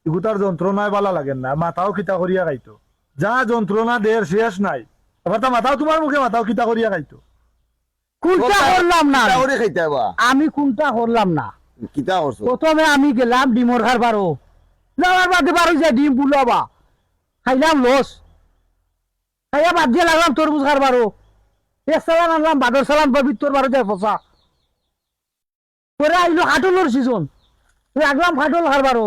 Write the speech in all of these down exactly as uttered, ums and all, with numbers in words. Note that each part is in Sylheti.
ইগুতার যন্ত্রণায় বালা লাগের না, মাথাও কিতা করিয়া খাইতো। যা যন্ত্রণা দের শেষ নাই। আবার তা মাথাও তুমার মুখে মাথাও কিতা করিয়া খাইতো। কুনটা কথা করলাম না কিতা আমি? করি খাইতায় বা? আমি কুনটা করলাম না? কিতা করছো? প্রথমে আমি গেলাম ডিমর কারবারো, যাওয়ার বাদে বারো যায় ডিম বুলাবা, খাইলাম লস, খাইয়া বাদ দিয়া লাগলাম তরমুজ কারবারো, এক চালান আনলাম বাদর চালান, বাবির তোর বারো যায় ফসা। পরে আইলো কাঠলর সিজন, লাগলাম কাঠল কারবারো,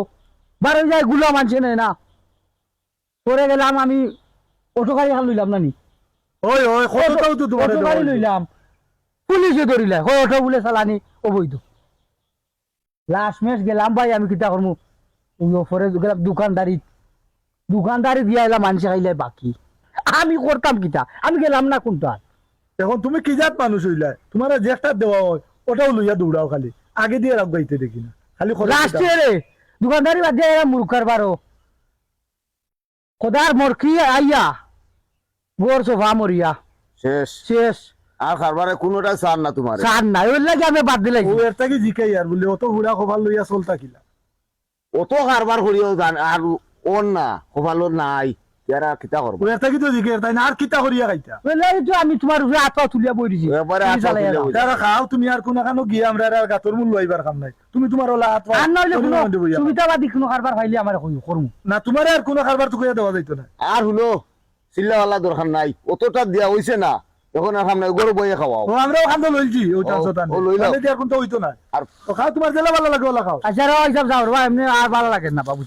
বারো যায় গুলা মানষে নেয় না। পরে গেলাম আমি অটো গাড়ি খান লইলাম না নি? ওই, ওই, কতটাও তো তোমার অটো গাড়ি লইলাম, পুলিশে ধরিলা, কয় অটো বুলে চালানি অবৈধ। লাস্ট মেশ গেলাম ভাই, আমি কিতা করমু? ওই অফরে গেলাম দোকানদারি, দোকানদারি দিয়া এলা মানষে খাইলে বাকি, আমি করতাম কিতা? আমি গেলাম না কুনটা। এখন তুমি কি জাত মানুষ হইলা? তোমার যে একটা দেওয়া হয়, ওটাও লইয়া দৌড়াও খালি। আগে দিয়ে রাখ গাইতে দেখি না। খালি খরচ লাস্টে দিতাম। রে দোকানদারি বাদ দিয়া এরা মুরুখ কারবারো। খোদার মরকি আইয়া, গোর সোফা মরিয়া, শেষ। শেষ। আর কারবারে কোনোটা সার না তোমার। সার নাই, ওর লাগি আমি বাদ দিলাই। ও এর থাকি জিকাই আর বলে, অত হুড়া খবর লইয়া চলতা কিলা? অত কারবার করিও জান, আর ওর না, কপালো নাই, এরা কিতা করবো? ও এর থাকি তো জিকে, তাই না আর কিতা করিয়া খাইতা? ওর লাগি তো আমি তোমার উপরে আত তুলিয়া বই দিছি। একবারে তুমি আত চালাইয়া তুলিয়া যাও। বই। তারা খাও, তুমি আর কোন খানো গিয়া আমরা আর গাতর মূল্য আইবার কাম নাই। তুমি তোমার ওলা হাত পা আর না হইলে তুমি কোনো মনে বইয়া খাও। সুবিধাবাদী কোনো কারবার পাইলে আমার কইও, করমু। না, তোমার আর কোনো কারবার তো কইয়া দেওয়া যাইতো না। আর হুনো, চিল্লাওয়ালা দরকার নাই, অতটা দিয়া হইছে না, এখন আর খাম নাই, গরু বইয়ে খাওয়াও। ও, আমরাও খান্দো লইছি, ওই ও, টানছো টান। ও, লইলাও। তাহলে দিয়ে আর কোনটা হইতো না। আর তো খাও, তোমার যেলা ভালো লাগে, ওলা খাও। আচ্ছা রে, ওই সব যাও রে, এমনি আর ভালো লাগে না বাবু।